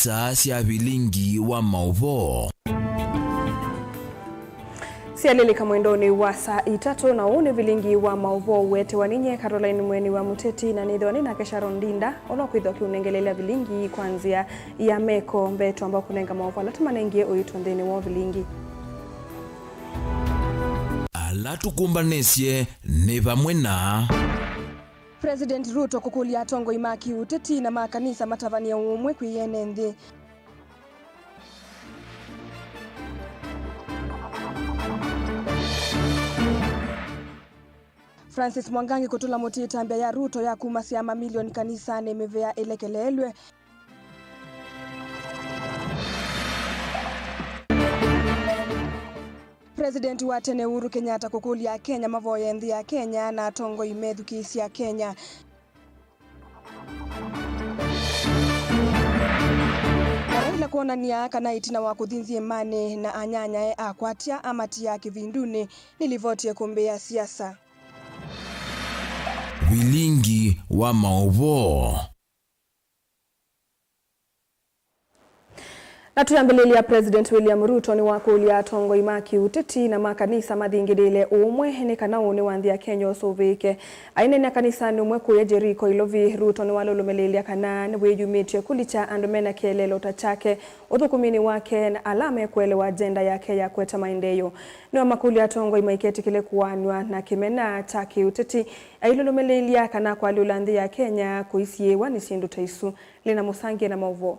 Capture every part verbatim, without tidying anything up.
Saa sya vilingi wa maũvoo. Syalĩlĩka mwendonĩ wa saa itatũ, na ũũ nĩ vilingi wa maũvoo ũetewa nĩ nyie Caroline Mweni wa Mũteti, na nĩthĩwa nĩ nake Sharon Ndinda, ũla ũkwĩthwa ũkĩũnengeleelya vilingi kwa nzĩa ya meko. Mbee twamba kũnenga maũvoo ala tũmanengie ũito nthĩnĩ wa vilingi. Ala tũkũmbanĩsye nĩ vamwe na. President Ruto kũkũlya atongoi ma kĩũteti na ma kanisa matavany'e ũũmwe kwĩ ene nthĩ. Francis Mwangangi kũtũla mũtĩ ĩtambya ya Ruto ya kumasya mamilioni kanisanĩ mĩvea ĩlekeleelw'e. President wa tene Uhuru Kenyatta kũkũlya Akenya mavoye nthĩ ya Kenya na atongoi methukĩĩsye Akenya. Na Raila kwonany'a kana ĩtina wa kũthi nzĩĩmanĩ na anyanyae akwatya amatiaa kĩvindunĩ, nĩ livoti ĩkũmbĩ ya siasa. Vilingi wa maũvoo. Na twĩambĩlĩlya, President William Ruto nĩwakũlya atongoi ma kĩũteti na ma kanisa mathingĩlĩĩle ũũmwe nĩ kana ũnĩ wa nthĩ ya Kenya ũsũvĩĩke. Aineenea kanisanĩ ũmwe kũya Jericho, Ilovi, Ruto nĩwalũlũmĩlĩĩlya kana nĩwĩyumĩtye kũlikya andũ mena kĩeleelo ta kyake ũthũkũminĩ wake na ala mekũelewa agenda yake ya kũete maendeeo. Nĩwamakũlya atongoi maiketĩkĩle kũaanw'a na kĩmena kya kĩũteti, ailũlũmĩlĩĩlya kana kũalyũla nthĩ ya Kenya kũisiĩĩwa nĩ syĩndũ ta isu. Lina Mũsangie na maũvoo.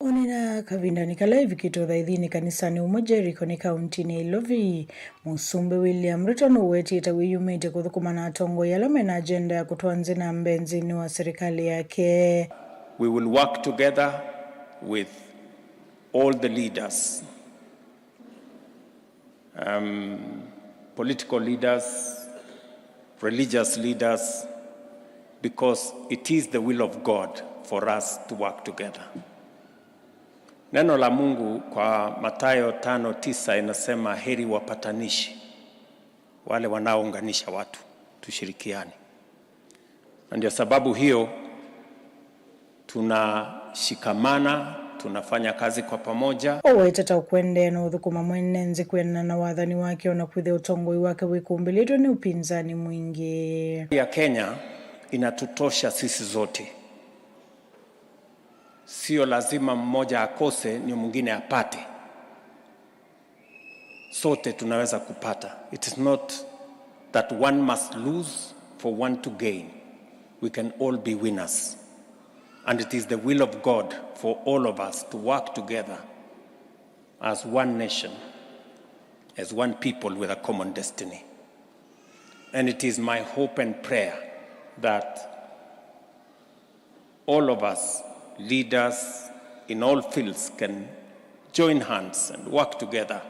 Ũneena kavindanĩ kala ĩvikĩte ũthaithinĩ kanisanĩ ũmwe Jericho nĩ kauntinĩ ya Ilovi, Mũsumbĩ William Ruto nũwetie ta wĩyumĩtye kũthũkũma na atongoi ala mena agenda ya kũtwaa nthĩ na mbee nthĩnĩ wa serikali yake. We will work together with all the leaders, um, political leaders, religious leaders, because it is the will of God for us to work together. Neno la Mungu kwa Mathayo tano tisa inasema, "Heri wapatanishi, wale wanaounganisha watu, tushirikiane." Na ndio sababu hiyo tunashikamana, tunafanya kazi kwa pamoja. Ũwetete ũkwendeea na ũthũkũma mwene nthĩ kwĩanana na wathani wake, ona kwĩthĩa ũtongoi wake wĩkumbĩlĩtwe nĩ ũpinzani mwingĩ. Ya Kenya inatutosha sisi zote. Sio lazima mmoja akose ndio mwingine apate. Sote tunaweza kupata. It is not that one must lose for one to gain. We can all be winners. And it is the will of God for all of us to work together as one nation, as one people with a common destiny. And it is my hope and prayer that all of us, leaders in all fields, can join hands and work together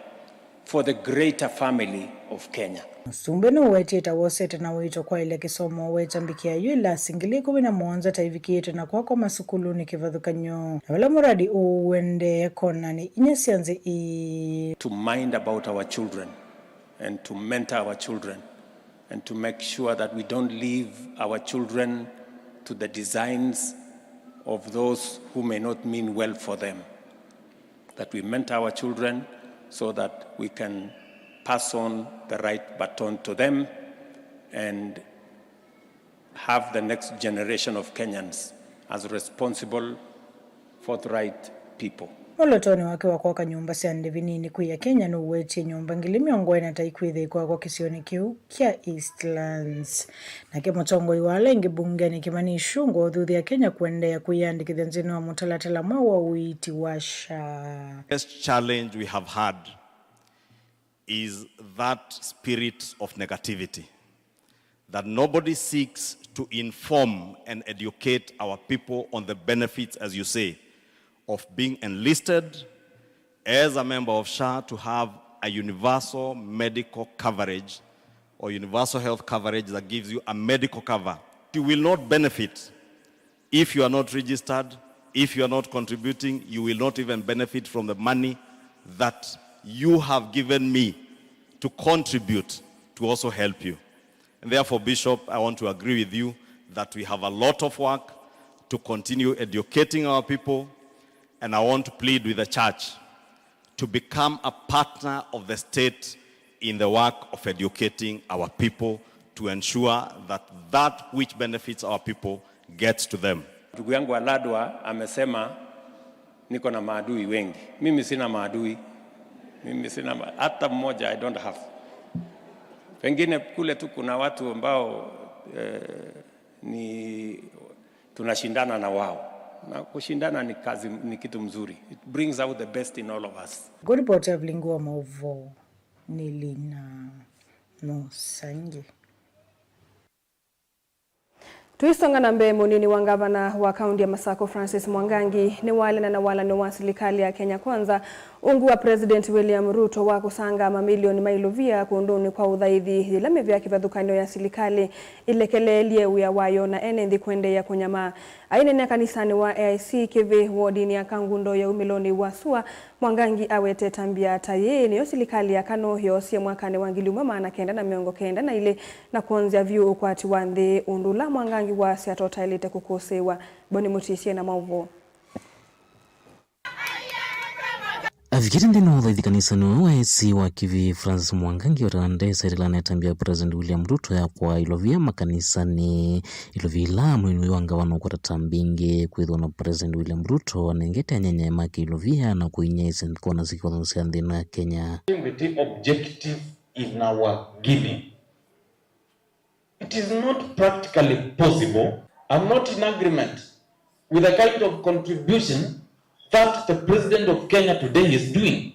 for the greater family of Kenya. Mũsumbĩ nũwetie ta wosete na ũito kwaĩlya kĩsomo, weta mbikĩa yu ilasi ngili ikũmi na mũonza ta ivikĩĩte na kwakwa masukulunĩ kĩvathũkany'o, na vala mũradi ũũ ũendee kona nĩ inya sya nthĩ ii. To mind about our children and to mentor our children and to make sure that we don't leave our children to the designs of those who may not mean well for them, that we mentor our children so that we can pass on the right baton to them and have the next generation of Kenyans as responsible, forthright people. Mwolotonĩ wake wa kwaka nyũmba sya ndĩvi nini kwĩ Akenya nũwetie nyũmba ngili mĩongo ĩna ta ikwĩthĩĩkwa kwa kĩsionĩ kĩu kya Eastlands. Nake mũtongoi wa ala aingĩ mbungenĩ Kimani Ichung'wah ũthuthya Kenya kũendeea kwĩyandĩkĩthya nthĩnĩ wa mũtalatala mweũ wa ũiiti wa SHA. Best challenge we have had is that spirit of negativity, that nobody seeks to inform and educate our people on the benefits, as you say, of being enlisted as a member of SHA to have a universal medical coverage or universal health coverage that gives you a medical cover. You will not benefit if you are not registered, if you are not contributing, you will not even benefit from the money that you have given me to contribute to also help you. And therefore, Bishop, I want to agree with you that we have a lot of work to continue educating our people, and I want to plead with the church to become a partner of the state in the work of educating our people to ensure that that which benefits our people gets to them. Ndugu yangu Aladwa amesema, "Niko na maadui wengi." Mimi sina maadui. Mimi sina ma-, hata mmoja I don't have. Pengine kule tu kuna watu ambao, eh, ni tunashindana na wao. Na kushindana ni kazi, ni kitu mzuri. It brings out the best in all of us. Ngũripoti ya vilingi wa maũvoo nĩ Lina Mũsangi. Tũisonga na mbee, mũnini wa ngavana wa kaunti ya Masako Francis Mwangangi nĩwalena na walany'o wa silikalĩ ya Kenya Kwanza ungu wa President William Ruto wa kũsanga mamilioni ma ilovia kũndũnĩ kwa ũthaithi yĩla mĩvĩa kĩvathũkany'o ya silikalĩ ĩlekeleelye wĩa wayo na ene nthĩ kũendeea kũnyamaa. Aineenea kanisanĩ wa A I C Kĩvĩ wodinĩ ya Kangundo ya umĩlonĩ wa sua, Mwangangi awetete mbia ta yĩĩ nĩyo silikalĩ ya Kanu yoosie mwakanĩ wa ngili ĩmwe maana kenda na mĩongo kenda na ilĩ na kwonzya vyũ ũkwati wa nthĩ, ũndũ ũla Mwangangi wasya tũtaĩlĩte kũkũsĩĩwa. Boni Mũtisie na maũvoo. Avikĩte nthĩnĩ wa ũthaithi kanisanĩ ũũ wa A I C wa Kĩvĩ, Francis Mwangangi wetana ndesa ĩtĩlanĩte mbia President William Ruto ya kũaa ilovia makanisanĩ. Ilovia ila mũnini ũyũ wa ngavana ũkwata ta mbingĩ kwĩthĩwa na President William Ruto anengete anyanyae make ilovia na kũinyaĩĩsya kona sya kĩvathũkany'o sya nthĩ ĩno ya Kenya. Integrity, objective in our giving. It is not practically possible. I'm not in agreement with the kind of contribution that the president of Kenya today is doing.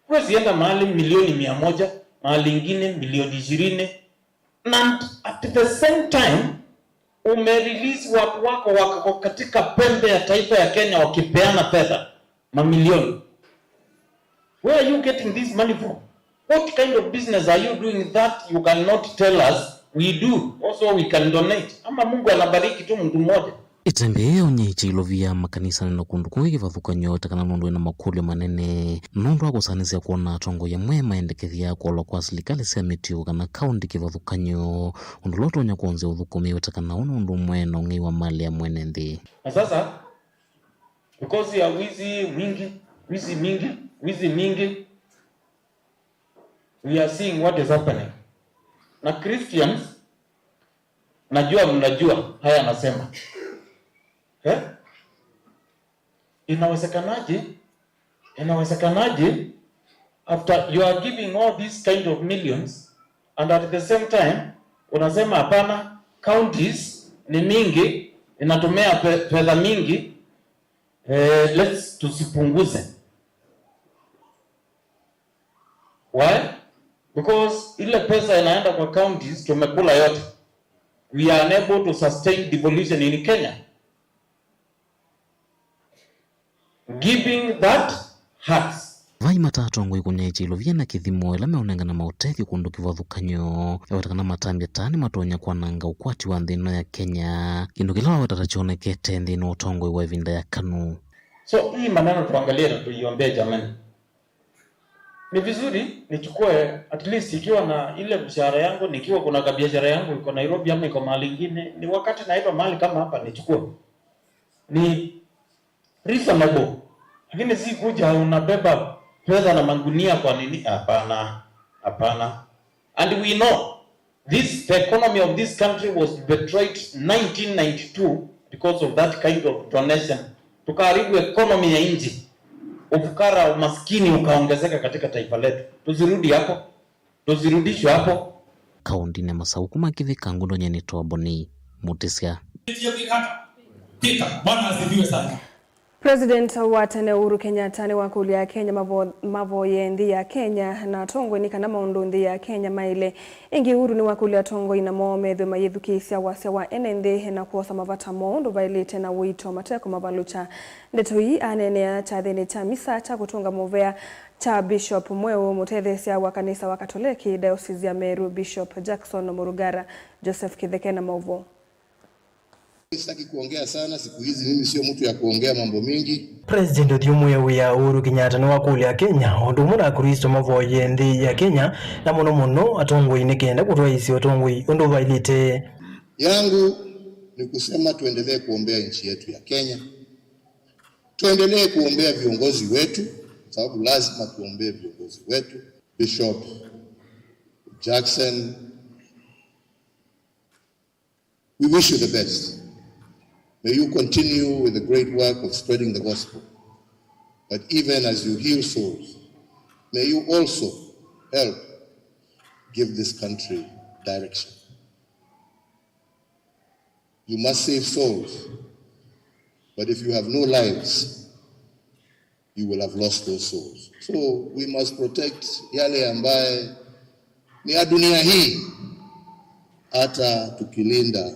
Huwezi enda mahali milioni mia moja, mahali ingine milioni ishirini, and at the same time umerelease watu wako wako katika pembe ya taifa ya Kenya wakipeana fedha mamilioni. Where are you getting this money from? What kind of business are you doing that you cannot tell us? We do. Also, we can donate. Ama Mungu anabariki tu mtu mmoja. Ĩtambya yĩĩ yaũnyaĩĩkya ilovia makanisanĩ na kũndũ kũngĩ kĩvathũkany'o ĩtekana nũndũ ĩna makũlyo manene nũndũ wa kũsanĩsya kwona atongoi amwe maendekethya kũolwa kwa silikalĩ sya mĩtĩ kana kaũnti kĩvathũkany'o, ũndũ ũla ũtonya kwonzya ũthũkũmi ĩtekana ũũ nũndũ ũmwe na ũng'ei wa malĩ ya mwene nthĩ. Na sasa, because ya wizi mwingi, wizi mingi, wizi mingi, we are seeing what is happening. Na Christians, najua mnajua haya nasema. Eh? Inawezekanaje? Inawezekanaje after you are giving all these kind of millions and at the same time unasema hapana, counties ni mingi, inatumia fe-, fedha mingi, eh, let's tusipunguze. Why? Because ile pesa inaenda kwa counties tumekula yote. We are unable to sustain devolution in Kenya. Giving that hurts. Vai mata atongoi kũnyaĩĩkya ilovia na kĩthimo ĩla meũnengana maũtethyo kũndũ kĩvathũkany'o, eweta kana matambya taa nĩmatonya kwananga ũkwati wa nthĩ ĩno ya Kenya, kĩndũ kĩla waweta ta kyonekete nthĩnĩ wa ũtongoi wa ĩvinda ya Kanu. So hii maneno tuangalie na tuiombee jamani. Ni vizuri nichukue at least ikiwa na ile mshahara yangu, nikiwa kuna kabiashara yangu iko Nairobi ama iko mahali ingine, ni wakati naitwa mahali kama hapa nichukue. Ni reasonable. Lakini si kuja unabeba fedha na magunia kwa nini? Hapana. Hapana. And we know this, the economy of this country was betrayed nineteen ninety-two because of that kind of donation. Tukaharibu economy ya nchi. Ufukara, umaskini ukaongezeka katika taifa letu. Tusirudi hapo. Tusirudishwe hapo. Kaũntinĩ ya Masaku kuma Kĩvĩ, Kangundo, nyie nĩtawa Boni Mũtisya. Bwana asifiwe sana. President wa tene Uhuru Kenyatta nĩwakũlya Akenya mavo-, mavoye nthĩ ya Kenya na atongoi nĩ kana maũndũ nthĩ ya Kenya maĩle. Ĩngĩ Uhuru nĩwakũlya atongoi namo methwe mayĩthukĩĩsya wasya wa ene nthĩ na kwosa mavata moo ũndũ vaĩlĩte na ũito matekũmavalũkya. Ndeto ii aneenea kyathĩnĩ kya misa kya kũtũnga mũvea kya Bishop mweũ mũtetheesya wa kanisa wa Katoleki Diocese ya Meru, Bishop Jackson Murugara. Joseph Kĩtheke na maũvoo. Sitaki kuongea sana siku hizi, mimi sio mtu ya kuongea mambo mingi. President ũthyũmũĩe wĩa Uhuru Kenyatta nĩwakũlya Akenya, o ũndũ ũmwe na Akristo mavoye nthĩ ya Kenya, na mũno mũno atongoi nĩ kenda kũtwaĩĩsya ũtongoi ũndũ vaĩlĩte. Yangu ni kusema tuendelee kuombea nchi yetu ya Kenya, tuendelee kuombea viongozi wetu, sababu lazima tuombee viongozi wetu. Bishop Jackson, we wish you the best. May you continue with the great work of spreading the gospel. But even as you heal souls, may you also help give this country direction. You must save souls. But if you have no lives, you will have lost those souls. So we must protect yale ambaye ni ya dunia hii, hata tukilinda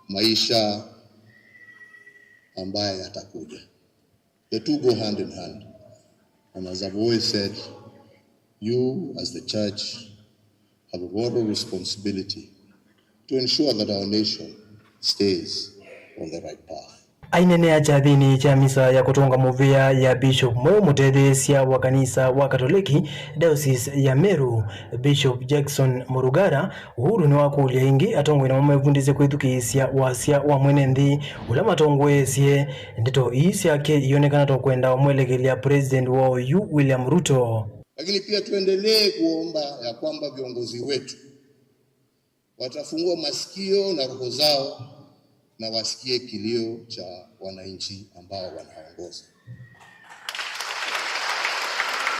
maisha ambaye yatakuja. The two go hand in hand. And as I've always said, you as the church have a moral responsibility to ensure that our nation stays on the right path. Ainenea kyathĩnĩ kya misa ya kũtũnga mũvĩa ya Bishop Mweũ, mũtetheesya wa kanisa wa Katoleki Diocese ya Meru, Bishop Jackson Murugara, Uhuru nĩwakũlya ĩngĩ atongoi namo mevundĩsye kwĩthukĩĩsya wasya wa mwene nthĩ ũla matongoesye. Ndeto ii syake ionekana ta ũkwenda ũmwelekelya President wa oyu William Ruto. Lakini pia tuendelee kuomba ya kwamba viongozi wetu watafungua masikio na roho zao na wasikie kilio cha wananchi ambao wanaongoza.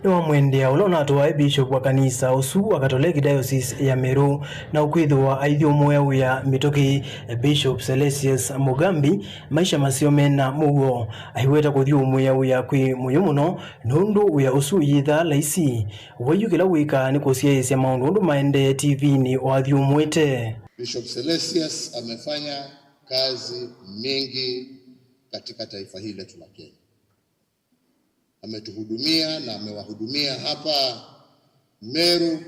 Nĩwamwendea ũla ũnatwae Bishop wa kanisa ũsu wa Katoleki Diocese ya Meru, na ũkwĩthĩwa aithyũmũĩa wĩa mĩtũkĩ, Bishop Celestius Mugambi, maisha maseo mena mũuo. Aiweta kũthyũmũĩa wĩa kwĩ mũyo mũno, nũndũ wĩa ũsu ũyĩthaa laisi. Waiyu kĩla wĩkaa nĩ kũsyaĩĩsya maũndũ ũndũ maendee T V-inĩ o athyũmũĩte. Bishop Celestius amefanya kazi mingi katika taifa hili letu la Kenya. Ametuhudumia na amewahudumia hapa Meru,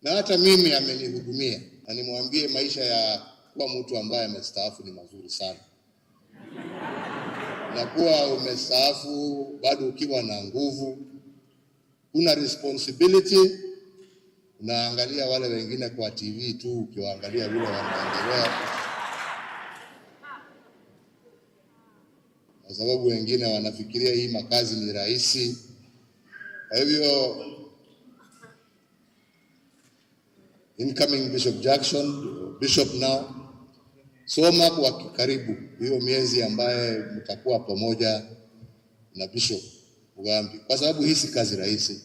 na hata mimi amenihudumia. Na nimwambie, maisha ya kuwa mtu ambaye amestaafu ni mazuri sana. Na kuwa umestaafu bado ukiwa na nguvu, una responsibility, unaangalia wale wengine kwa T V tu, ukiwaangalia vile wanaendelea, kwa sababu wengine wanafikiria hii makazi ni rahisi. Kwa hivyo, incoming Bishop Jackson, Bishop now, soma kwa karibu hiyo miezi ambaye mtakuwa pamoja na Bishop Mugambi, kwa sababu hii si kazi rahisi.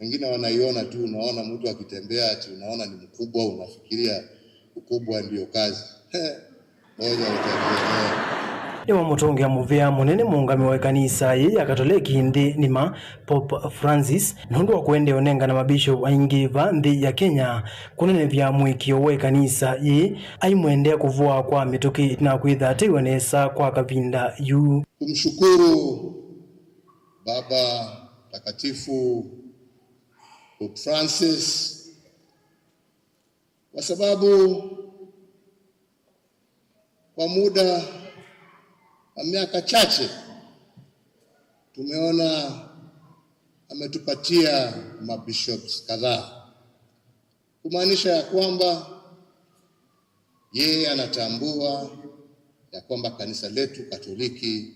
Wengine wanaiona tu, unaona mtu akitembea ati unaona ni mkubwa, unafikiria ukubwa ndio kazi. He, moja utajionea. Nĩwamũtũngĩa mũvea mũnene mũũngamĩi wa ĩkanisa yĩĩ ya Katoleki nthĩ nima, Pope Francis, nũndũ wa kũendeea ũnengana mabishop aingĩ va nthĩ ya Kenya kũnenevya mũĩkĩĩo wa ĩkanisa yĩĩ, aimwendea kũvũa kwa mĩtũkĩ ĩtina wa kwĩtha ateĩwe nesa kwa kavinda yu. Kumshukuru Baba Mtakatifu Pope Francis kwa sababu kwa muda wa miaka chache tumeona ametupatia mabishops kadhaa, kumaanisha ya kwamba yeye anatambua ya kwamba kanisa letu Katoliki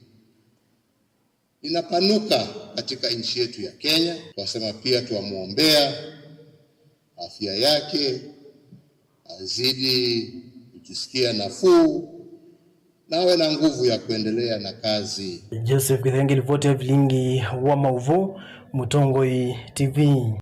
linapanuka katika nchi yetu ya Kenya. Twasema pia twamwombea afya yake, azidi kujisikia nafuu na awe na nguvu ya kuendelea na kazi. Joseph Githenge, livoti ya vilingi wa maũvoo, Mũtongoi T V.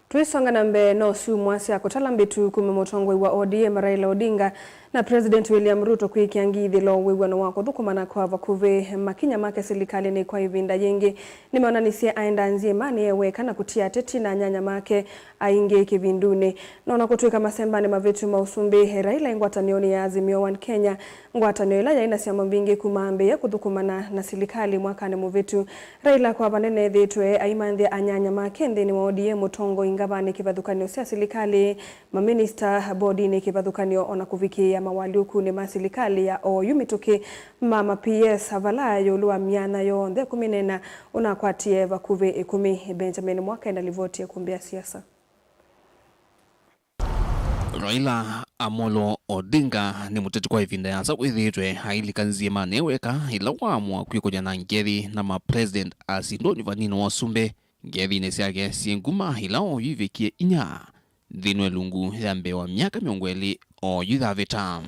Twĩsonga na mbee, no syumwa sya kũtala mbĩtu kuma mũtongoi wa O D M Raila Odinga na President William Ruto kwĩkĩa ngithĩlo wĩw'ano wa kũthũkũmana kwa vakuvĩ. Makinya make silikalĩnĩ kwa ĩvinda yĩngĩ nĩmeonanisye aenda nzyĩmanĩ e weka na kũtia ateti na anyanya make aingĩ kĩvindunĩ. No na kũtw'ĩka masembanĩ mavĩtu ma ũsumbĩ, Raila e ngwatanĩonĩ ya Azimio One Kenya, ngwatanĩo ĩla yaĩ na syama mbingĩ kuma ambĩĩa kũthũkũmana na silikalĩ mwakanĩ mũvĩtu. Raila kwa vanene ethĩĩtwe aimanthĩa anyanya make nthĩnĩ wa O D M, ũtongoi ngavanĩ, kĩvathũkanĩo sya silikalĩ, maminista, bodinĩ, kĩvathũkanĩo, o na kũvikĩĩa mawalyũkunĩ ma silikalĩ ya oyu mĩtũkĩ ma ma P S, vala ĩũlũ wa myanya yonthe ĩkũmi na ĩna ũnakwatie vakuvĩ ĩkũmi. Benjamin Mwaka ena livoti ya kũmbĩa siasa. Raila Amolo Odinga nĩ mũteti kwa ĩvinda yasa wĩthĩĩtwe ailika nzĩemanĩ weka ĩla waamũa kwĩkũlya na ngethi na ma president asindoni vanini wa ũsumbĩ. Ngethinĩ syake syĩ nguma ila oyu ivĩkie inya nthĩnĩ wa ĩlungu ya mbee wa myaka mĩongo ĩlĩ oyu yavĩta.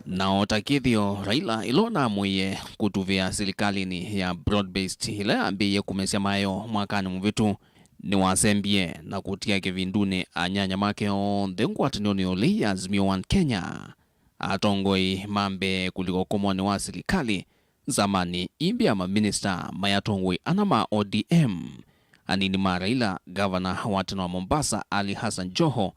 Na o ta kĩthĩo, Raila ĩla ũnamũie kũtuvĩa silikalĩnĩ ya broad-based ĩla yambĩĩie kũmesya maeo mwakanĩ mũvĩtu, nĩwasembie na kũtia kĩvindunĩ anyanya make onthe ngwatanĩonĩ ya ũlei ya Azimio One Kenya. Atongoi ma mbee kũlika ũkomonĩ wa silikalĩ nzamanĩ imbĩ ya maminista maĩ atongoi ana ma O D M, anini ma Raila, ngavana wa tene wa Mombasa Ali Hassan Joho,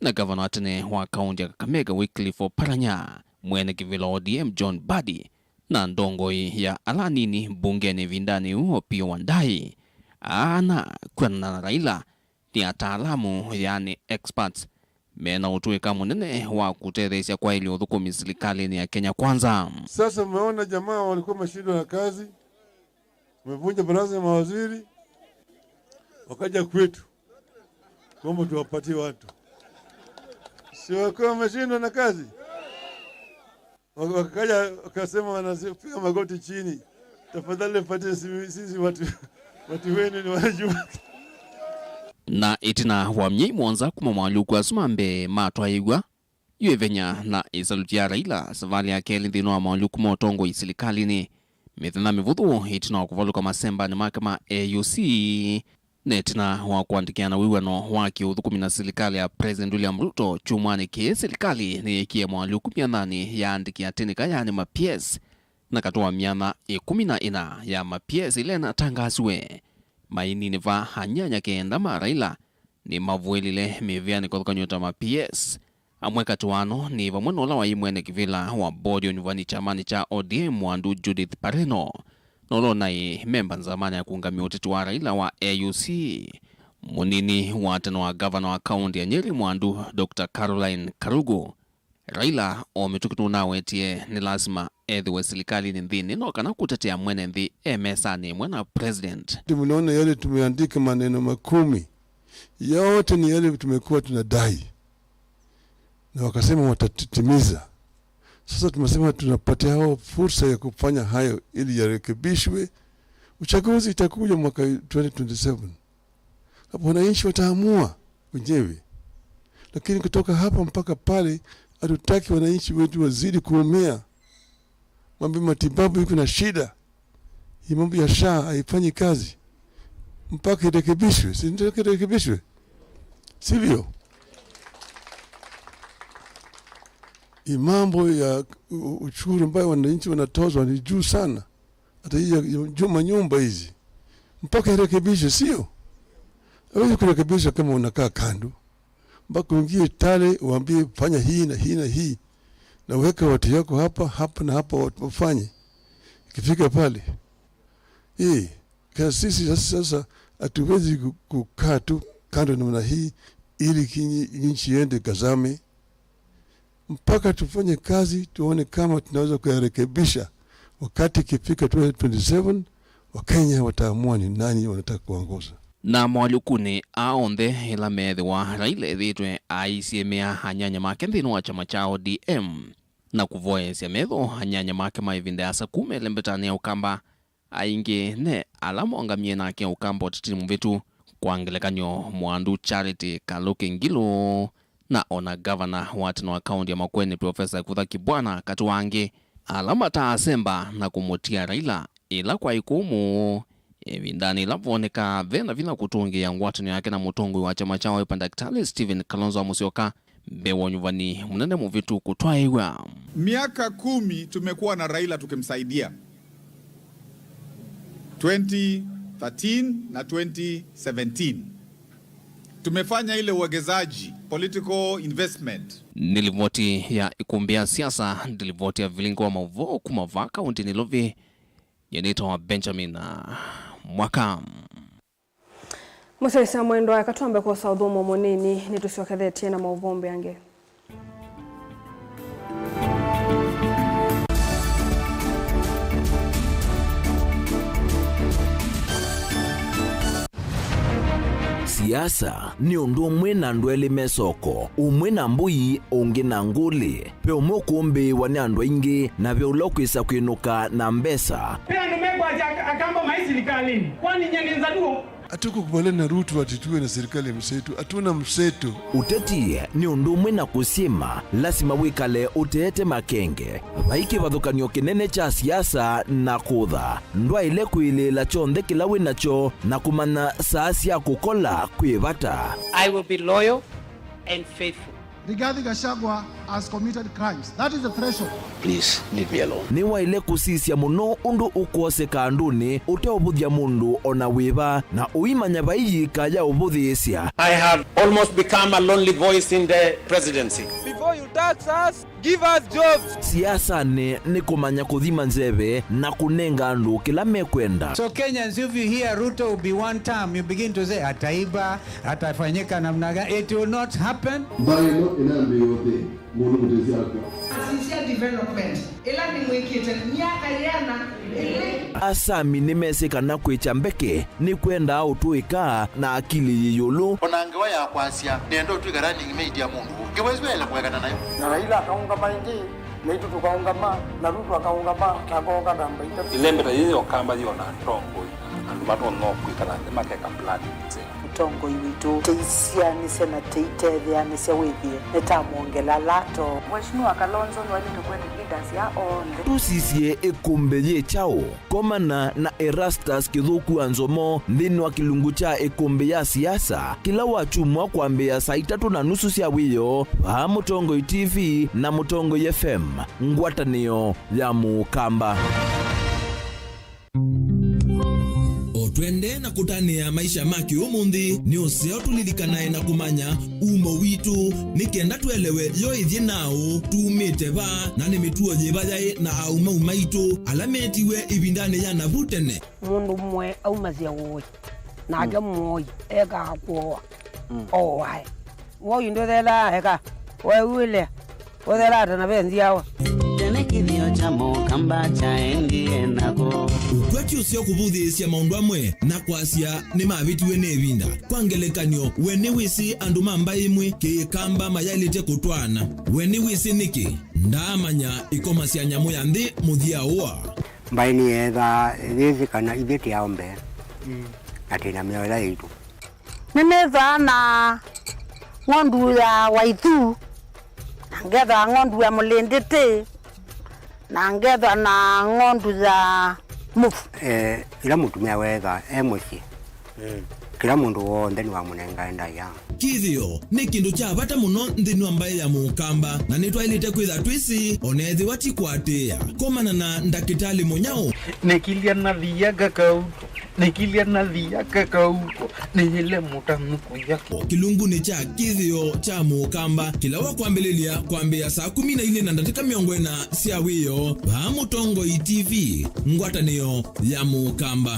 na ngavana wa tene wa kaunti ya Kakamega Wycliffe Oparanya, mwene kĩvĩla wa O D M John Mbadi, na ndongoi ya ala anini mbungenĩ ĩvindanĩ yu Opiyo Wandayi. Ana kwĩanana na Raila, nĩ ataalamu, yaani experts, mena ũtũĩka mũnene wa kũtetheesya kwaĩlya ũthũkũmi silikalĩnĩ ya Kenya Kwanza. Sasa mmeona jamaa walikuwa wameshindwa na kazi, wamevunja baraza ya mawaziri, wakaja kwetu kwamba tuwapatie watu, si wakiwa wameshindwa na kazi? Wak-, wakaja wakasema, wanapiga magoti chini, "Tafadhali mpatie sisi, sisi watu, watu wenu ni wajumbe." Na ĩtina wa myei mũonza kuma maũalyũku asu ma mbee matwaĩw'a, yu ĩvenya na ĩsaluti ya Raila savalĩ ya kelĩ nthĩnĩ wa maũalyũku ma ũtongoi silikalĩnĩ, mĩthenya mĩvũthũ ĩtina wa kũvalũka masembanĩ make ma A U C, na ĩtina wa kũandĩkĩana wĩw'ano wa kĩũthũkũmi na silikalĩ ya President William Ruto kyumwanĩ kĩĩ, silikalĩ nĩyĩkie moalyũku myathanĩ ya aandĩki a tĩnĩka, yaani ma P S, na katĩ wa myatha ĩkũmi na ĩna ya ma P S ĩla ĩnatangasiwe. Mainini va anyanya kenda ma Raila nĩmavũĩlile mĩvĩanĩ kũthũkany'o ta ma P S. Amwe katĩ wano nĩ vamwe na ũla waĩ mwene kĩvĩla wa bodi ya ũnyuvani kyamanĩ kya O D M, Mwandu Judith Pareno, na ũla ũnaĩ memba nzamanĩ ya kũũngamĩa ũteti wa Raila wa A U C, mũnini wa tene wa ngavana wa kaũnti ya Nyeri, Mwandu Doctor Caroline Karugu. Raila o mĩtũkĩ nũnawetie nĩ lasima ethĩwe silikalĩnĩ nthĩnĩ no kana kũtetea mwene nthĩ e mesanĩ ĩmwe na president. Ndio mnaona yale tumeandika maneno makumi, yote ni yale tumekuwa tunadai. Na wakasema watatimiza. Sasa tumesema tunapatia hao fursa ya kufanya hayo ili yarekebishwe. Uchaguzi itakuja mwaka twenty twenty-seven. Hapo wananchi wataamua wenyewe. Lakini kutoka hapa mpaka pale, hatutaki wananchi wetu wazidi kuumia. Mambo ya matibabu iko na shida. Hii mambo ya SHA haifanyi kazi. Mpaka irekebishwe. Si ndio irekebishwe? Sivyo? Hii mambo ya u-, ushuru ambayo wananchi wanatozwa ni juu sana. Hata hii ya, ya juu manyumba hizi. Mpaka irekebishwe, sio? Hawezi kurekebisha kama unakaa kando. Mpaka uingie tale, uambie, "Fanya hii na hii na hii. Na uweke watu yako hapa, hapa na hapa, watu wafanye." Ikifika pale, eh, ka-, sisi sasa, sasa hatuwezi ku-, kukaa tu kando namna hii ili kinyi-, nchi iende kazame. Mpaka tufanye kazi, tuone kama tunaweza kuyarekebisha. Wakati ikifika twenty twenty-seven, Wakenya wataamua ni nani wanataka kuongoza. Na moalyũkunĩ aa onthe, ĩla meethĩwa Raila ethĩĩtwe aisyĩmĩa anyanya make nthĩnĩ wa kyama kya O D M, na kũvoyesya metho anyanya make ma ĩvinda yasa kuma ĩlembetanĩ ya Ũkamba, aingĩ ne ala mongamie nake Ũkamba ũtetinĩ mũvĩtu, kwa ngelekany'o, Mwandu Charity Kaluki Ngilu, na ona ngavana wa tene wa kaũnti ya Makueni, Profesa Kivutha Kibwana, katĩ wa angĩ, ala mataasemba na kũmũtia Raila ĩla kwaĩ kũmũ, ĩvindanĩ ĩla vonekaa ve na vinya kũtũngĩĩa ngwatanĩo yake na mũtongoi wa kyama kya Wiper, Ndakĩtalĩ Stephen Kalonzo Musyoka, mbee wa ũnyuvani mũnene mũvĩtu kũtwaĩw'a. Miaka kumi tumekuwa na Raila tukimsaidia. Twenty thirteen na twenty seventeen. Tumefanya ile uwekezaji, political investment. Nĩ livoti ya ikumbĩ ya siasa, nĩ livoti ya vilingi wa mauvoo kuma vaa kaũnti Nairobi. Nyie nĩtawa Benjamin Mwaka. Mũsyaĩĩsya mwendwa, eka twambe kwosa ũthũmũo mũnini, nĩtũsyokethetye na maũvoo mbee angĩ. Siasa nĩ ũndũ ũmwe na andũ elĩ me soko, ũmwe na mbũi, ũngĩ na ngũlĩ. Ve ũmwe ũkũmbĩĩwa nĩ andũ aingĩ, na ve ũla ũkwĩsa kwĩnũka na mbesa. Ve andũ mekwasya ak-, Akamba maĩ silikalĩnĩ, kwani nyie nĩ Nzaluo? Hatukukubaliana na Ruto ati tuwe na serikali ya mseto. Hatuna mseto. Ũteti nĩ ũndũ ũmwe na kũsyĩma, lasima wĩkale ũteete makenge. Vai kĩvathũkany'o kĩnene kya siasa na kũtha. Ndwaĩle kwĩlĩĩla kyonthe kĩla wĩ nakyo na kũmanya saa sya kũkola kwĩ vata. I will be loyal and faithful. Rigathi Gachagua has committed crimes. That is the threshold. Please leave me alone. Nĩwaĩle kũsisya mũno ũndũ ũkwoseka andũnĩ ũteũvũthya mũndũ o na wĩva, na ũimanya vai yĩka ya ũvũthĩĩsya. I have almost become a lonely voice in the presidency. Before you tax us, give us jobs. Siasanĩ nĩ kũmanya kũthima nzeve na kũnenga andũ kĩla mekwenda. So Kenyans, if you hear Ruto will be one term, you begin to say, "Ataiba, atafanyika namna gani?" It will not happen. Mbaĩ ĩno ĩnambĩĩa ũthĩ, mũndũ mũtesi akw'a. Asisya development ĩla nĩmwĩkĩte myaka yĩana ĩlĩ. Asami nĩmesĩ kana kwĩkya mbeke nĩkwendaa ũtũĩka na akili yĩ ĩũlũ. O na ngewa ya kwasya, "Nĩenda ũtw'ĩka running mate ya mũndũ ũũ," ngewa ĩsu yaĩle kũekana nayo. Na Raila akaũngama ĩngĩ, naitũ tũkaũngama, na Ruto akaũngama, na akooka namba itatũ. Ĩlembe ta yĩĩ ya Ũkamba yĩ o na atongoi, andũ matonya kwĩkala nthĩ makeka planning nzeo. Mũtongoi witũ, tũisyaanĩsya na tũitetheanĩsya wĩthĩe nĩtamwongela lato. Mheshimiwa Kalonzo nĩwaĩlĩte kwenda leaders ya onthe. Tũsisye ĩkũmbĩ yĩ kyaũ? Komana na Erastus Kĩthũku wa Nzomo nthĩnĩ wa kĩlungu kya ĩkũmbĩ ya siasa kĩla wakyumwa kwambĩĩa saa itatũ na nusu sya wĩoo vaa Mũtongoi T V na Mũtongoi F M, ngwatanĩo ya Mũkamba. O twendee na kũtanĩa maisha ma kĩũmũnthĩ, nĩ ũseo tũlilikanae na kũmanya umo witũ, nĩ kenda twelewe yo ĩthyĩ naũ, tumĩte va, na nĩ mĩtuo yĩva yaĩ na aumau maitũ ala metiwe ĩvindanĩ ya navu tene. Mũndũ ũmwe aumasya ũĩ, nake mũoi ekaa kũoa, ooae. Woi ndũthelaa eka, weũĩle, ũthelaa ata na ve nzyawa? Tene kĩthĩo kya Mũkamba kyaendie nako. Ũkw'a ti ũseo kũvũthĩĩsya maũndũ amwe na kwasya nĩmavĩtiwe nĩ ĩvinda. Kwa ngelekany'o, we nĩwĩsĩ andũ ma mbaĩ ĩmwe Kĩkamba mayaĩlĩte kũtwaana? We nĩwĩsĩ nĩkĩ? Ndaamanya ĩkoma sya nyamũ ya nthĩ mũthya ũa. Mbaĩ nĩyeethaa yĩsĩ kana ithyĩ tĩ aũmbe, na twĩ na mĩao ĩla yaitũ. Nĩnĩthwaa na ng'ondu ya Waithu, na ngethwa ng'ondu ya Mũlĩndĩtĩ, na ngethwa na ng'ondu ya Mũvu. Eh, ĩla mũtumĩa weetha e mũsyĩ, kĩla mũndũ w'onthe nĩwamũnengae ndaĩa. Kĩthĩo nĩ kĩndũ kya vata mũno nthĩnĩ wa mbaĩ ya Mũkamba, na nĩtwaĩlĩte kwĩtha twĩsĩ, o na ethĩwa ti kũatĩĩa. Komana na Ndakĩtalĩ Mũnyaũ. Nĩkilya na thia kakauko. Nĩkilya na thia kakauko, nĩyĩle mũtanu kũya. O kĩlungunĩ kya kĩthĩo kya Mũkamba, kĩla wa kwambĩlĩlya kwambĩĩa saa kũmi na ilĩ na ndatĩka mĩongo ĩna sya wĩoo, vaa Mũtongoi T V, ngwatanĩo ya Mũkamba.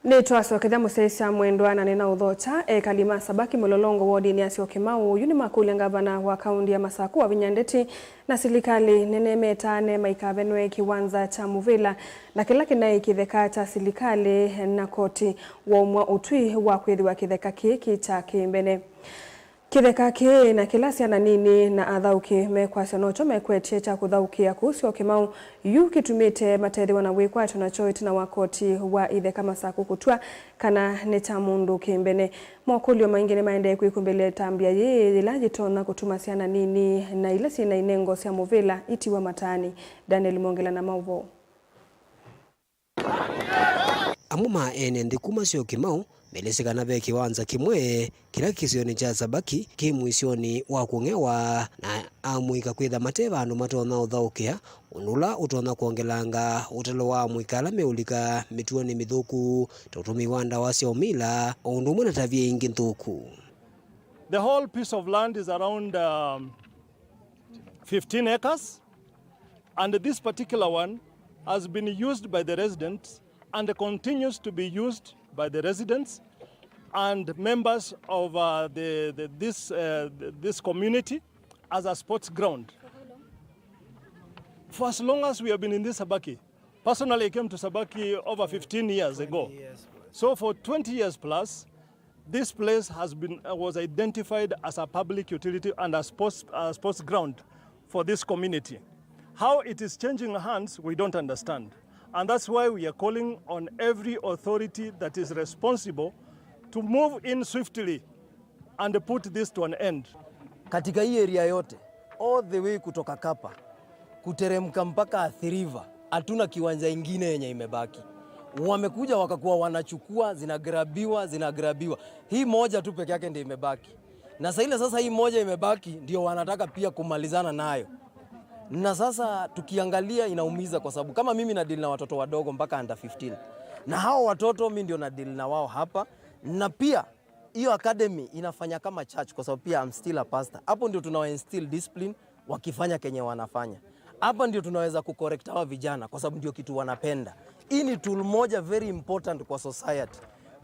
Nĩtwasokethya mũsyaĩĩsya mwendwa na nĩnaũthokya. Ekali ma Sabaki Mũlolongo wodinĩ ya Syokimau yu nĩmakũlya ngavana wa kaũndi ya Masakũ Wavinya Ndeti na silikalĩ nene metaane maikavenwe kĩwanza kya mũvĩla na kĩla kĩnaĩ kĩtheka kya silikalĩ na koti waumwa ũtwi wa kwĩthĩwa kĩtheka kĩĩ kĩ kya kĩmbene. Kĩtheka kĩĩ na kĩla syana nini na athaũki mekwasya nokyo mekwetye kya kũthaũkĩa kũu Syokimau yu kĩtumĩte matethĩwa na wĩkwatyo nakyo ĩtina wa koti wa itheka Masakũ kũtw'a kana nĩ kya mũndũ kĩmbene. Mokũlyo maingĩ nĩmaendee kwĩkumbĩlya ĩtambya yĩĩ yĩla yĩtonya kũtuma syana nini na ila syĩ na inengo sya mũvĩla itiwa mataani. Daniel Mongela na maũvoo. Amwe ma ene nthĩ kuma Syokimau melĩsye kana ve kĩwanza kĩmwe kĩla kĩsionĩ kya Sabaki kĩ mũisyonĩ wa kũng'ewa, na amũika kwĩtha mate vandũ matonya ũthaũkĩa, ũndũ ũla ũtonya kwongelanga ũtalo wa amũika ala meũlika mĩtuonĩ mĩthũku ta ũtũmĩi wa ndawa sya ũmila, o ũndũ ũmwe na tavia ingĩ nthũku. The whole piece of land is around, um, fifteen acres. And this particular one has been used by the residents and continues to be used by the residents and members of, uh, the, the, this, uh, th-, this community as a sports ground. For as long as we have been in this Sabaki, personally, I came to Sabaki over fifteen years ago. So for twenty years plus, this place has been, uh, was identified as a public utility and a sports, uh, sports ground for this community. How it is changing hands, we don't understand. And that's why we are calling on every authority that is responsible to move in swiftly and put this to an end. Katika hii area yote, all the way kutoka Kapa kuteremka mpaka Athi River, hatuna kiwanja ingine yenye imebaki. Wamekuja wakakuwa wanachukua, zinagrabiwa, zinagrabiwa. Hii moja tu peke yake ndio imebaki. Na saa ile sasa hii moja imebaki, ndio wanataka pia kumalizana nayo. Na sasa tukiangalia, inaumiza, kwa sababu kama mimi na deal na watoto wadogo mpaka under fifteen. Na hao watoto mi ndio na deal na wao hapa. Na pia hiyo academy inafanya kama church, kwa sababu pia I'm still a pastor. Hapo ndio tunawa instill discipline, wakifanya kenye wanafanya. Hapa ndio tunaweza kucorrect hawa vijana, kwa sababu ndio kitu wanapenda. Hii ni tool moja very important kwa society.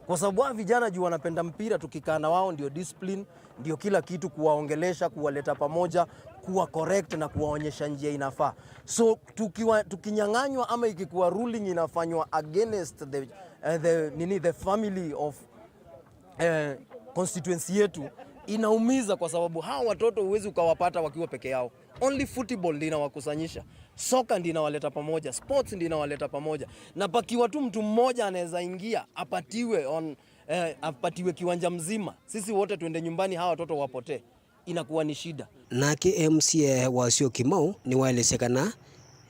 Kwa sababu hawa vijana juu wanapenda mpira, tukikaa na wao ndio discipline, ndio kila kitu, kuwaongelesha, kuwaleta pamoja, kuwa correct na kuwaonyesha njia inafaa. So tukiwa, tukinyang'anywa ama ikikuwa ruling inafanywa against the, eh, the, nini, the family of, eh, constituency yetu, inaumiza, kwa sababu hawa watoto huwezi ukawapata wakiwa peke yao. Only football ndio inawakusanyisha. Soka ndio inawaleta pamoja, sports ndio inawaleta pamoja. Na pakiwa tu mtu mmoja anaweza ingia, apatiwe on, eh, apatiwe kiwanja mzima, sisi wote tuende nyumbani, hawa watoto wapotee, inakuwa ni shida. Nake M C A Wasio Kimau nĩwaelesya kana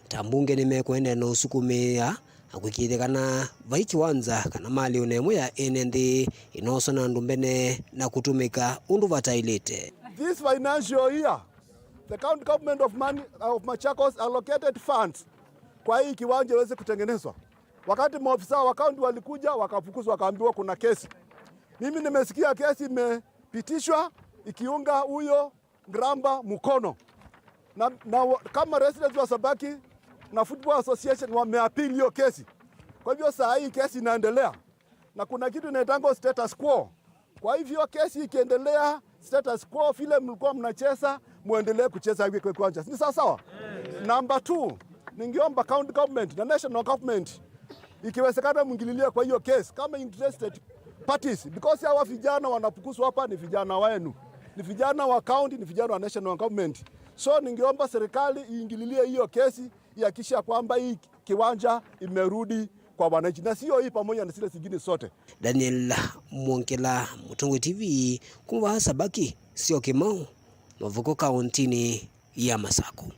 ta mbunge nĩmekũendeea na ũsukumĩĩa na kũĩkĩĩthya kana vai kĩwanza kana malĩ ona ĩmwe ya ene nthĩ ĩnooswa na andũ mbene na kũtũmĩka ũndũ vataĩlĩte. This financial year, the county government of Mani-, of Machakos allocated funds kwa hii kiwanja iweze kutengenezwa. Wakati maofisa wa county walikuja, wakafukuzwa, wakaambiwa kuna kesi. Mimi nimesikia kesi imepitishwa ikiunga huyo Ngramba mkono. Na, na wa-, kama residents wa Sabaki na Football Association wameappeal hiyo kesi. Kwa hivyo saa hii kesi inaendelea. Na kuna kitu inaitangwa status quo. Kwa hivyo kesi ikiendelea, status quo, vile mlikuwa mnacheza, muendelee kucheza hivi kwa kiwanja. Ni sawa sawa? Number two, ningeomba county government na national government, ikiwezekana, mwingililie kwa hiyo case kama interested parties, because hawa vijana wanafukuzwa hapa ni vijana wenu, ni vijana wa county, ni vijana wa national government. So ningeomba serikali iingililie hiyo kesi, ihakikisha kwamba hii kiwanja imerudi kwa wananchi, na sio hii, pamoja na zile zingine zote. Daniel Mwongela, Mũtongoi T V, kuma Sabaki, Syokimau, Mavuku, kaũntĩnĩ ya Masaku.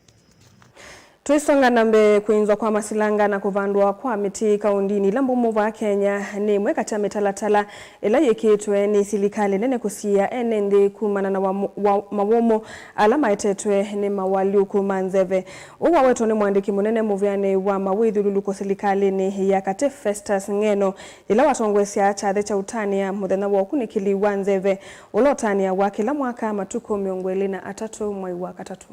Twĩsonga na mbee, kwĩnzwa kwa masilanga na kũvandwa kwa mĩtĩ kaũntĩnĩ ila mbũmũ vaa Kenya nĩ ĩmwe katĩ ya mĩtalatala ĩla yĩkĩĩtwe nĩ silikalĩ nene kũsiĩĩa ene nthĩ kumana na wa, wa, mawũmũ ala maetetwe nĩ mawalyũku ma nzeve. Ũu wawetwa nĩ mũandĩki mũnene mũvĩanĩ wa mawĩthyũlũlũko silikalĩnĩ ya katĩ, Festus Ng'eno, yĩla watongoesya kyathĩ kya ũtanĩa mũthenya wa ũkunĩkĩli wa nzeve, ũla ũtanĩawa kĩla mwaka matukũ mĩongo ĩlĩ na atatũ mwai wa katatũ.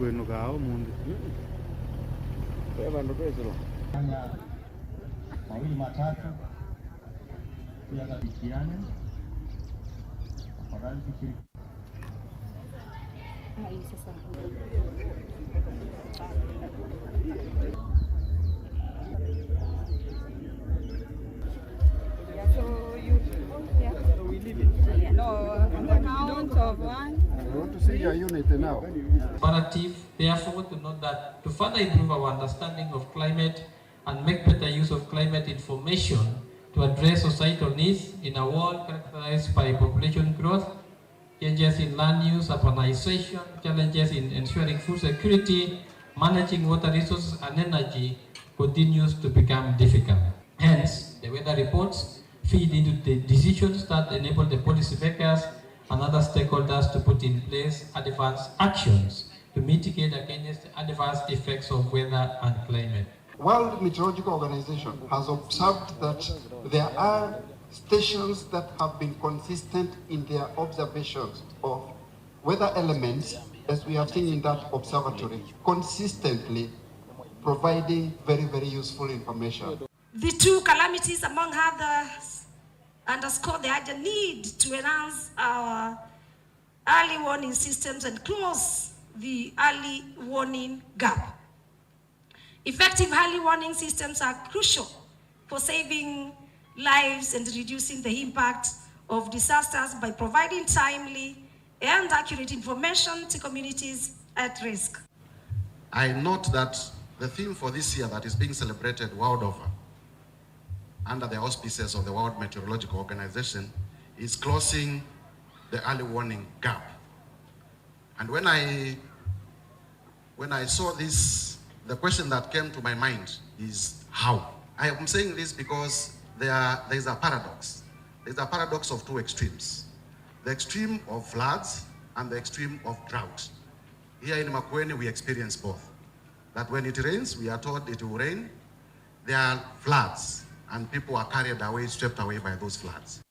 Kwĩnũkaa ũmũnthĩ. Ve vandũ twĩsĩlwa. Mawili matatu. Pia tafikiane. Tafadhali fikiri. So you, yeah. No, on the count of one. We want to see your unity now. Imperative, therefore, to note that to further improve our understanding of climate and make better use of climate information to address societal needs in a world characterized by population growth, changes in land use, urbanization, challenges in ensuring food security, managing water resources and energy continues to become difficult. Hence, the weather reports feed into the decisions that enable the policymakers and other stakeholders to put in place advanced actions to mitigate against the adverse effects of weather and climate. World Meteorological Organization has observed that there are stations that have been consistent in their observations of weather elements, as we have seen in that observatory, consistently providing very, very useful information. The two calamities, among others, underscore the urgent need to enhance our early warning systems and close the early warning gap. Effective early warning systems are crucial for saving lives and reducing the impact of disasters by providing timely and accurate information to communities at risk. I note that the theme for this year that is being celebrated world over under the auspices of the World Meteorological Organization is closing the early warning gap. And when I, when I saw this, the question that came to my mind is how? I am saying this because there, there is a paradox. There is a paradox of two extremes, the extreme of floods and the extreme of drought. Here in Makueni, we experience both. That when it rains, we are told it will rain, there are floods, and people are carried away, swept away by those floods.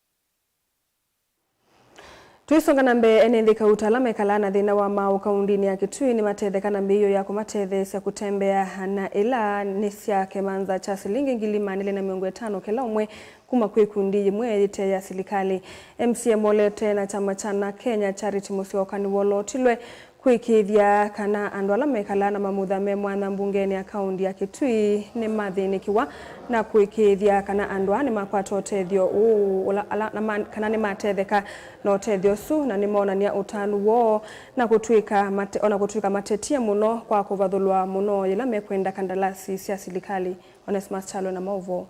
Tũisonga na mbee, ene nthĩ kauta ala mekalaa na thĩna wa maaũ kaũndĩnĩ ya Kitui nĩmatetheka na mĩio ya kũmatetheesya kũtembea, na ĩla nĩ sya kĩmanza kya silingi ngili maana elĩ na mĩongo ĩtano kĩla ũmwe kuma kwĩ ikundi yĩmwe yĩte ya silikalĩ. M C A molete na kyama kya Na Kenya Charity Musyoka nĩwolootilwe kũĩkĩĩthya kana andũ ala mekalaa na mamutha me mwanya mbungenĩ ya kaũndi ya Kitui nĩmathĩnĩkĩwa, na kũĩkĩĩthya kana andũ aa nĩmakwata ũtethyo ũũ ũla, ala, na ma-, kana nĩmatetheka na ũtethyo ũsu, na nĩmonany'a ũtanu woo, na kũtw'ĩka mate-, ona kũtw'ĩka matetie mũno kwa kũvathũlwa mũno yĩla mekwenda kandalasi sya silikalĩ. Onesmus Kyalo na maũvoo.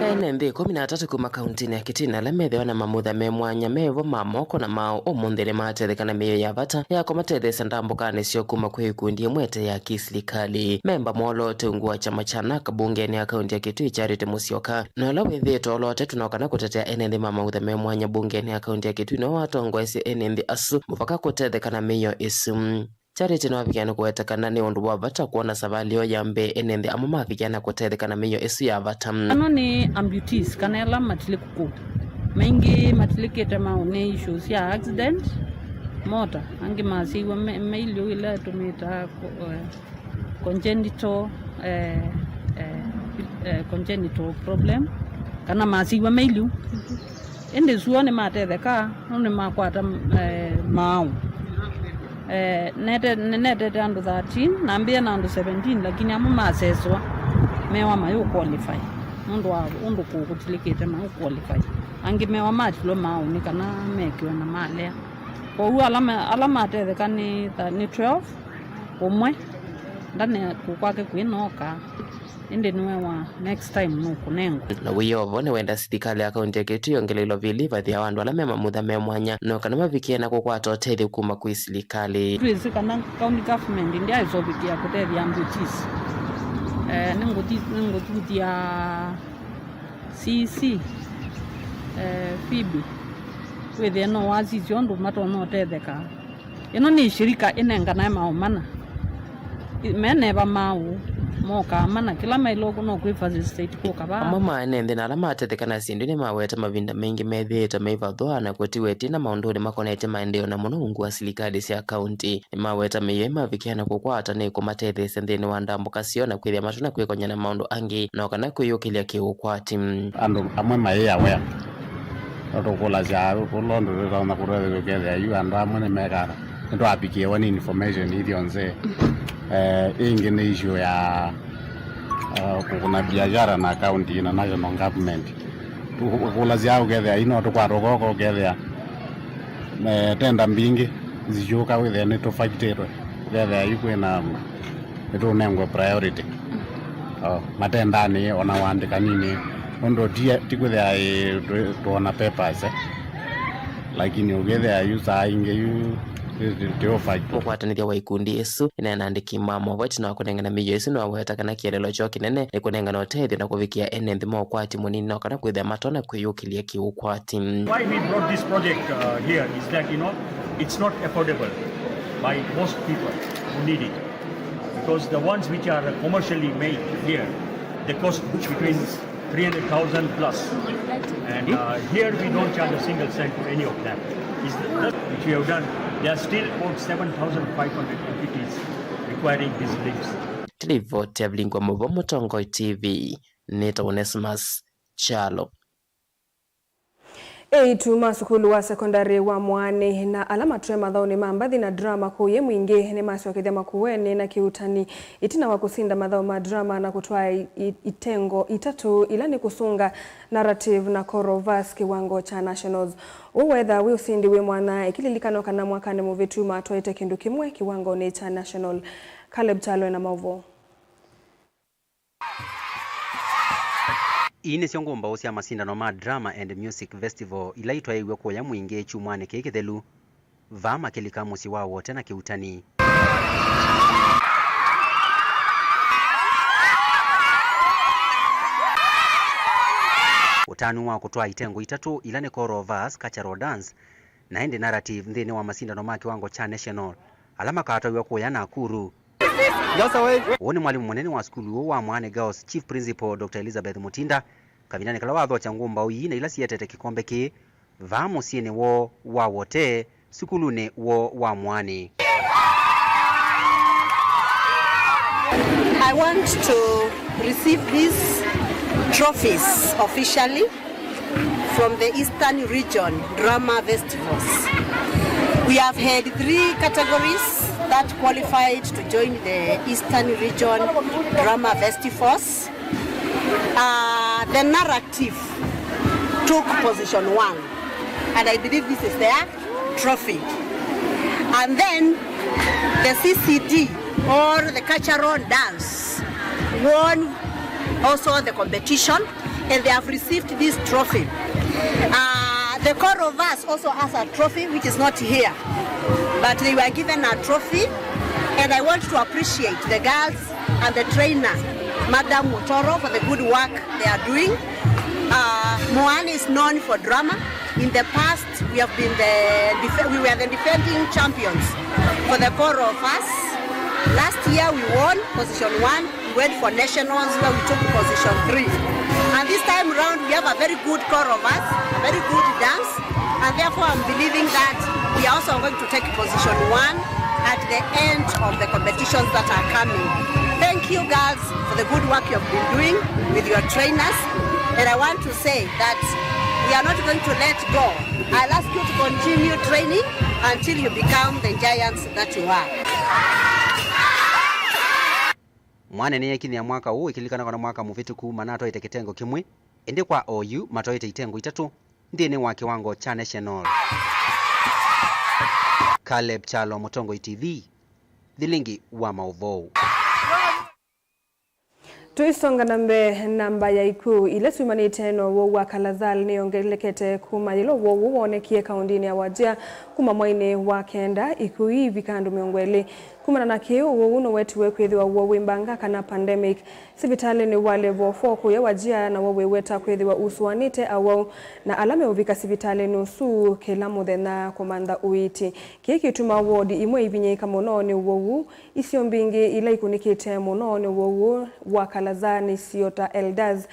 Ene nthĩ ĩkũmi na atatũ kuma kaũntĩnĩ ya Kitui ala methĩwa na mamutha me mwanya me vo ma moko na maaũ ũmũnthĩ nĩmatetheka na mĩio ya vata ya kũmatetheesya ndambũkanĩ syoo kuma kwĩ ikundi ĩmwe ĩte ya kĩsilikalĩ. Memba mwoloote ungu wa kyama kya Na Kenya mbungenĩ ya kaũntĩ ya Kitui Charity Musyoka, na ũla wĩthĩĩtwe olootetwe no kana kũtetea ene nthĩ ma mamutha me mwanya mbungenĩ ya kaũntĩ ya Kitui nĩwe watongoesye ene nthĩ asu mũvaka kũtetheka na mĩio ĩsu. Charity nĩwavikĩa na kũweta kana nĩ ũndũ wa vata kwona savalĩ ĩyo ya mbee ene nthĩ amwe mavikĩa na kũtetheka na mĩio ĩsu ya vata. Ano nĩ amputees, kana ĩla matilĩku kũu. Maingĩ matilĩkĩte maaũ nĩ issues sya accident, mota, angĩ masyaiwa me-, mĩilyo ĩla ĩtũmĩtaa ko-, eh, congenital, eh, eh, eh, congenital problem, kana masyaiwa mĩilyo. Ĩndĩ suo nĩmatetheka, nũndũ nĩmakwata, eh, maaũ. Eh, nete-, nĩnetete andũ thirteen, nambĩĩe na andũ seventeen, lakini amwe maseswa, mewa mayũ qualify. Nũndũ wa ũndũ kũũ kũtilĩkĩte mayũ qualify. Angĩ mewa matilwe maaũnĩ kana mekĩwe na malea. Kwoou ala ma-, ala matetheka nĩ tha-, nĩ twelve, ũmwe, ndane kũkwake kwĩnoka. Ĩndĩ nĩwewa next time nũkũnengwa. Na wĩoo vo nĩwenda silikalĩ ya kaũntĩ ya Kitui yongeleilwa vili vathĩa wa andũ ala me mamutha me mwanya, no kana mavikĩe na kũkwata ũtethyo kuma kwĩ silikalĩ. Twĩsĩ kana county government ndyaĩsovikĩa kũtethya amputees. Eh, nĩngũthi-, nĩngũthuthya C E C, eh, Phoebe, wĩthĩe no wasisya ũndũ matonya ũtetheka. Ĩno nĩ shirika ĩnenganae maaũ mana. Meneva maaũ, mokaa mana, kĩla maĩle no kwĩ facilitate kũka vaa. Amwe ma ene nthĩ na ala matetheka na syĩndũ nĩmaweta mavinda maingĩ methĩĩtwe maivathũa na kũtiwa ĩtina maũndũnĩ makonetye maendeeo, na mũno ungu wa silikalĩ sya kaũntĩ. Nĩmaweta mĩio ĩmavikĩa na kũkwata nĩ kũmatetheesya nthĩnĩ wa ndambũka syoo na kwĩthĩa matona kwĩkony'a na maũndũ angĩ, no kana kwĩyũkĩlya kĩũkwati. Andũ amwe mayĩ aware. No tũkũlasya ũla ũndũ tũtonya kũtetheka ũkethĩa yu andũ amwe nĩmekaa nĩtwavikĩĩwa nĩ information ithyonthe. Eh, ĩngĩ nĩ issue ya, eh, kũkũna biashara na county na national government. Tũkũlasya ũkethĩa ino tũkwata ũkoko ũkethĩa, eh, tenda mbingĩ nzisyũka wĩthĩa nĩtũfaitĩtwe. Ũkethĩa yu kwĩna nĩtũnengwe priority. Oh, matendanĩ ona ũandĩkaninĩ. Ũndũ ti, ti kwĩthĩa, ĩ, tũ-, tũona papers, eh. Lakini ũkĩthĩa yu saa ingĩ yu, ti, ti, ti offer. Mũkwatanĩthya wa ikundi isu, ĩneena andĩki ma maũvoo ĩtina wa kũnengana mĩio ĩsu, nĩwaweta kana kĩeleelo kyoo kĩnene nĩ kũnengana ũtethyo na kũvikĩa ene nthĩ ma ũkwati mũnini, no kana kwĩthĩa matonya kwĩyũkĩlya kĩũkwati. Why we brought this project, uh, here is that, you know, it's not affordable by most people who need it. Because the ones which are commercially made here, they cost between three hundred thousand plus. And, uh, here we don't charge a single cent to any of them. Is that which we have done? There are still about seven thousand five hundred amputees requiring these limbs. Tũlivoti ya Vilingwa Mũvo, Mũtongoi T V, nĩtawa Onesmus Kyalo. Eĩtu ma sukulu wa sekondalĩ wa Mwaanĩ na ala matwĩe mathaũnĩ ma mbathi na drama kũũ Imwingĩ nĩmasyokethya Makueni na kĩuutani ĩtina wa kũsinda mathaũ ma drama na kũtwaa i-, i-, itengo itatũ ila nĩ kũsũnga, narrative na choral verse kĩwango kya nationals. Ũũ weethaa wĩ ũsindi wĩ mwanya, ĩkĩlilikanwa kana mwakanĩ mũvĩtu matwaĩte kĩndũ kĩmwe kĩwangonĩ kya national. Caleb Kyalo ena maũvoo. Ii nĩsyo ngũmbaũ sya masindano ma Drama and Music Festival ila itwaĩiw'e kũya Mwingĩ kyumwanĩ kĩĩ kĩthelu, vaa makĩlika mũsyĩ wa Wote na kĩuutani. Ũtanu wa kũtwaa itengo itatũ ila nĩ choral verse, cultural dance, na ĩndĩ narrative nthĩnĩ wa masindano ma kĩwango kya national ala makatwaĩwa kũya Nakuru. Ũũ nĩ mwalimũ mũnene wa sukulu ũũ wa Mwaanĩ Girls, Chief Principal Doctor Elizabeth Mutinda, kavindanĩ kala wathokya ngũmbaũ ii na ila sietete kĩkombe kĩĩ vaa mũsyĩnĩ woo wa Wote, sukulunĩ woo wa Mwaanĩ. I want to receive these trophies officially from the Eastern Region Drama Festivals. We have had three categories that qualified to join the Eastern Region Drama Festivals. Uh, the narrative took position one, and I believe this is their trophy. And then the C C D, or the cultural dance, won also the competition, and they have received this trophy. Uh, the choral verse also has a trophy which is not here, but they were given a trophy, and I want to appreciate the girls and the trainer, Madam Mutoro, for the good work they are doing. Uh, Moan is known for drama. In the past, we have been the def- we were the defending champions for the choral verse. Last year, we won position one. We went for nationals where we took position three. And this time round, we have a very good choral verse, a very good dance, and therefore I'm believing that we are also going to take position one at the end of the competitions that are coming. Thank you, girls, for the good work you have been doing with your trainers. And I want to say that we are not going to let go. I'll ask you to continue training until you become the giants that you are. Mwaanĩ nĩyekinyĩa mwaka ũũ ĩkĩlilikana kana mwaka mũvĩtũku manatwaĩte kĩtengo kĩmwe, ĩndĩ kwa oyu matwaĩte itengo itatũ nthĩnĩ wa kĩwango kya national. Caleb Kyalo, Mũtongoi T V, thilingi wa maũvoo. Tũisonga na mbee, namba ya ikw'ũ ila syumanĩte na ũwau wa Kala-Azar nĩyongelekete kuma yĩla ũwau ũũ woonekie kaũndĩnĩ ya Wajir kuma mwainĩ wa kenda, ikw'ũ ii ivika andũ mĩongo ĩlĩ. Kumana na kĩu, ũwau ũũ nũwetiwe kwĩthĩwa ũwau wĩ mbanga kana pandemic. Sivitalĩnĩ wa Level four kũya Wajir naw'o wĩweta kwĩthĩwa usũanĩte awau na ala meũvika sivitalĩnĩ ũsu kĩla mũthenya kũmantha ũiiti. Kĩĩ kĩtumaa wodi imwe ivinyĩĩka mũno nĩ ũwau ũũ. Isio mbingĩ ila ikũnĩkĩte mũno nĩ ũwau ũũ wa Kala-Azar nĩ sio ta Elders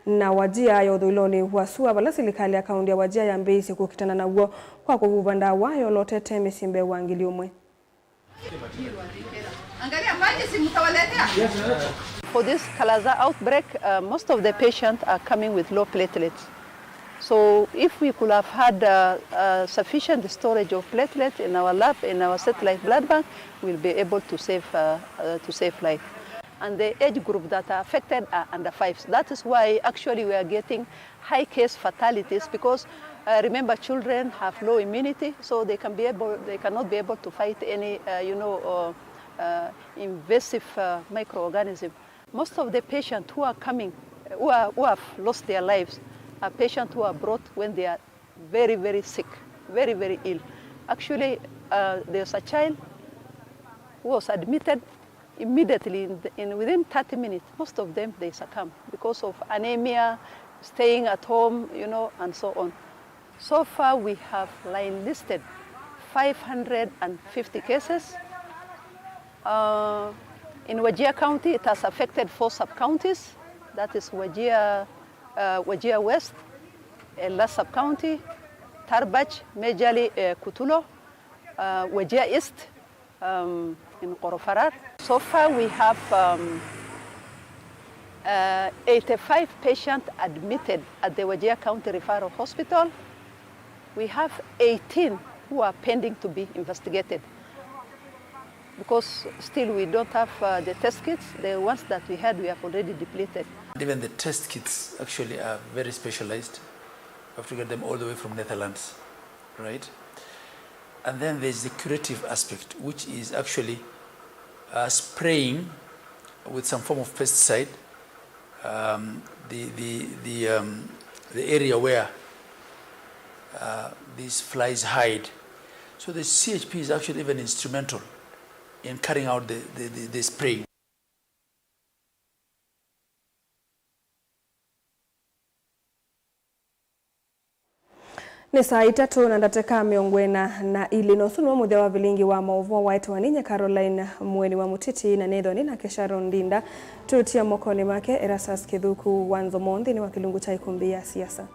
na Wajir ya ũthũĩlonĩ wa sua, vala silikalĩ ya kaũndĩ ya Wajir yambĩĩisye kũkitana naw'o kwa kũvuva ndawa yolotete mĩsyĩ mbee wa ngili ũmwe. For this Kala-Azar outbreak, uh, most of the patients are coming with low platelets. So if we could have had, uh, uh, sufficient storage of platelets in our lab, in our satellite blood bank, we'll be able to save, uh, uh, to save life. And the age group that are affected are under fives. That is why actually we are getting high case fatalities because, uh, remember, children have low immunity, so they can be able, they cannot be able to fight any, uh, you know, uh, uh, invasive, uh, microorganism. Most of the patients who are coming, who are, who have lost their lives, are patients who are brought when they are very, very sick, very, very ill. Actually, uh, there's a child who was admitted immediately in, the, in within thirty minutes. Most of them, they succumb because of anemia, staying at home, you know, and so on. So far, we have line listed five hundred and fifty cases. Uh, in Wajir County, it has affected four sub-counties, that is Wajir, uh, Wajir West, Elders sub-county, Tarbaj, majorly, uh, Kutulo, uh, Wajir East, um, in Korofarar. So far, we have, um, uh, eighty-five patients admitted at the Wajir County Referral Hospital, We have eighteen who are pending to be investigated because still we don't have uh, the test kits. The ones that we had, we have already depleted. Even the test kits actually are very specialized. We have to get them all the way from Netherlands, right? And then there's the curative aspect, which is actually uh, spraying with some form of pesticide um, the, the, the, um, the area where uh, these flies hide. So the C H P is actually even instrumental in carrying out the, the, the, the spraying. Nĩ saa itatũ na ndatĩka mĩongo ĩna na ilĩ, na ũsu nĩw'o mũthya wa vilingi wa maũvoo waetwa nĩ nye Caroline Mũeni wa Mũtiti, na nĩthwa nĩ nake Sharon Ndinda. Tũtia mokonĩ make Erastus Kĩthuku wa Nzomo nthĩnĩ wa kĩlungu kya ĩkũmbĩ ya siasa.